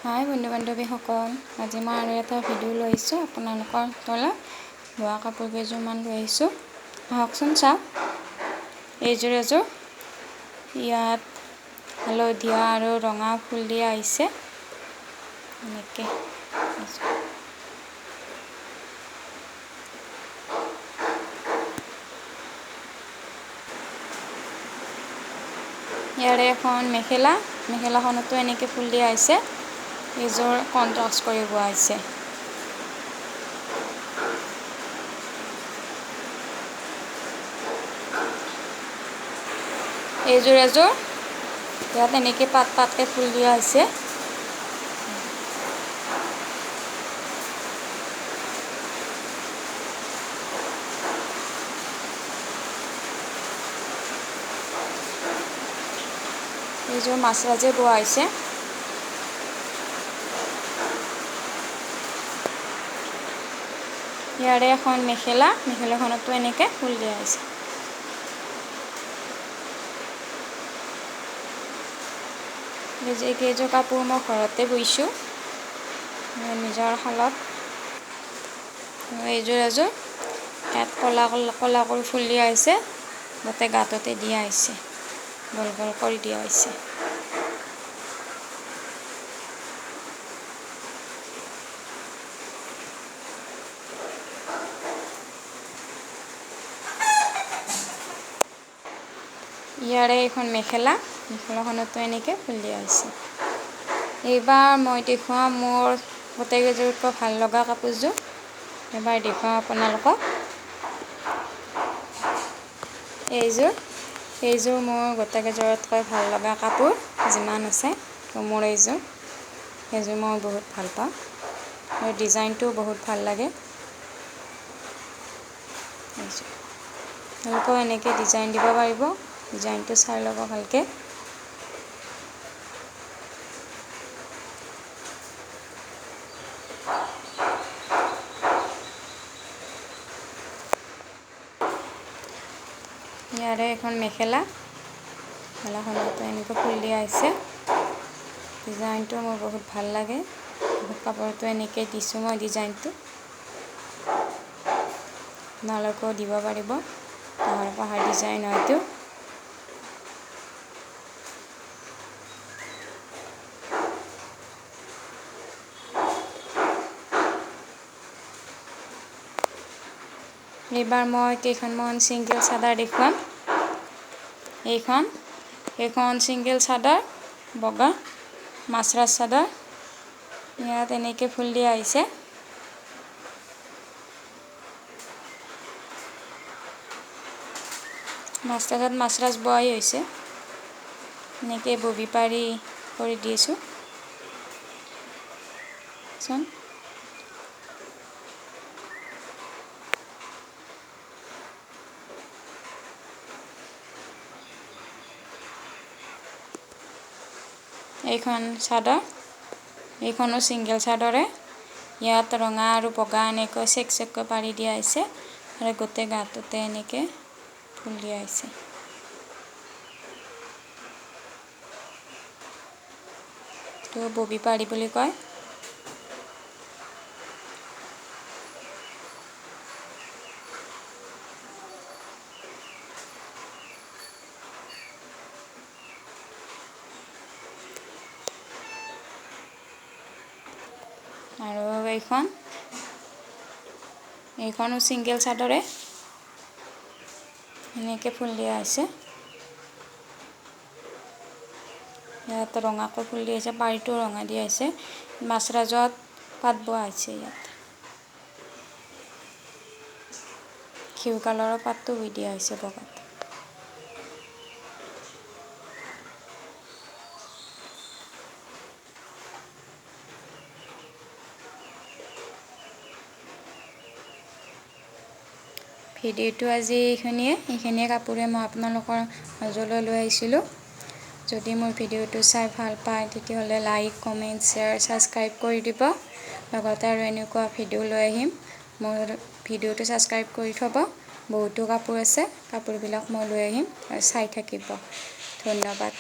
হাই বন্ধু বান্ধৱীসকল, আজি মই আৰু এটা ভিডিঅ' লৈ আহিছোঁ আপোনালোকৰ তলত। বোৱা কাপোৰ কেইযোৰমান লৈ আহিছোঁ, আহকচোন চাওক। এইযোৰ এযোৰ ইয়াত হালধীয়া আৰু ৰঙা ফুল দিয়া হৈছে এনেকৈ। ইয়াৰে এখন মেখেলা, মেখেলাখনতো এনেকৈ ফুল দিয়া হৈছে। এইযোৰ কণ্ট্ৰাষ্ট কৰি বোৱা হৈছে। এইযোৰ এযোৰ ইয়াত এনেকৈ পাত পাতকৈ ফুল দিয়া হৈছে। এইযোৰ মাছৰাজে বোৱা হৈছে। ইয়াৰে এখন মেখেলা, মেখেলাখনতো এনেকৈ ফুল দিয়া হৈছে। এইকেইযোৰ কাপোৰ মই ঘৰতে বৈছোঁ নিজৰ শালত। এইযোৰ এযোৰ ইয়াত কলা কলা কৰি ফুল দিয়া হৈছে, গোটেই গাটোতে দিয়া হৈছে, গোল গোল কৰি দিয়া হৈছে। ইয়াৰে এখন মেখেলা, মেখেলাখনতো এনেকৈ ফুল দিয়া হৈছে। এইবাৰ মই দেখুৱাম মোৰ গোটেইকেইযোৰতকৈ ভাল লগা কাপোৰযোৰ, এবাৰ দেখুৱাম আপোনালোকক। এইযোৰ মোৰ গোটেইকেইযোৰতকৈ ভাল লগা কাপোৰ যিমান আছে মোৰ এইযোৰ মই বহুত ভাল পাওঁ আৰু ডিজাইনটোও বহুত ভাল লাগে। এইযোৰ আপোনালোকেও এনেকৈ ডিজাইন দিব পাৰিব, ডিজাইনটো চাই ল'ব ভালকৈ। ইয়াৰে এখন মেখেলা, মেখেলাখনতো এনেকৈ ফুল দিয়া হৈছে। ডিজাইনটো মোৰ বহুত ভাল লাগে। কাপোৰটো এনেকৈ দিছোঁ মই ডিজাইনটো, আপোনালোকেও দিব পাৰিব। পাহাৰ পাহাৰ ডিজাইন হয়তো। এইবাৰ মই কেইখনমান ছিংগল চাদৰ দেখুৱাম। এইখন ছিংগল চাদৰ, বগা মাছৰাজ চাদৰ, ইয়াত এনেকৈ ফুল দিয়া হৈছে। মাছৰাজত মাছৰাজ বোৱাই হৈছে, এনেকৈ ববি পাৰি কৰি দিছোঁ। চোন এইখন চাদৰ, এইখনো ছিংগল চাদৰে, ইয়াত ৰঙা আৰু বগা এনেকৈ চেক চেককৈ পাৰি দিয়া হৈছে আৰু গোটেই গাটোতে এনেকৈ ফুল দিয়া হৈছে। তো ববি পাৰি বুলি কয়। আৰু এইখনো ছিংগল চাদৰে, এনেকৈ ফুল দিয়া হৈছে। ইয়াত ৰঙাকৈ ফুল দিয়া হৈছে, পাৰিটো ৰঙা দিয়া হৈছে, মাছৰাজত পাত বোৱা হৈছে। ইয়াত ঘিউ কালাৰৰ পাতটো বৈ দিয়া হৈছে বগাত। ভিডিঅ'টো আজি এইখিনিয়ে কাপোৰে মই আপোনালোকৰ মাজলৈ লৈ আহিছিলোঁ। যদি মোৰ ভিডিঅ'টো চাই ভাল পায় তেতিয়াহ'লে লাইক, কমেণ্ট, শ্বেয়াৰ, ছাবস্ক্ৰাইব কৰি দিব। লগতে আৰু এনেকুৱা ভিডিঅ' লৈ আহিম। মোৰ ভিডিঅ'টো ছাবস্ক্ৰাইব কৰি থ'ব। বহুতো কাপোৰ আছে, কাপোৰবিলাক মই লৈ আহিম, চাই থাকিব। ধন্যবাদ।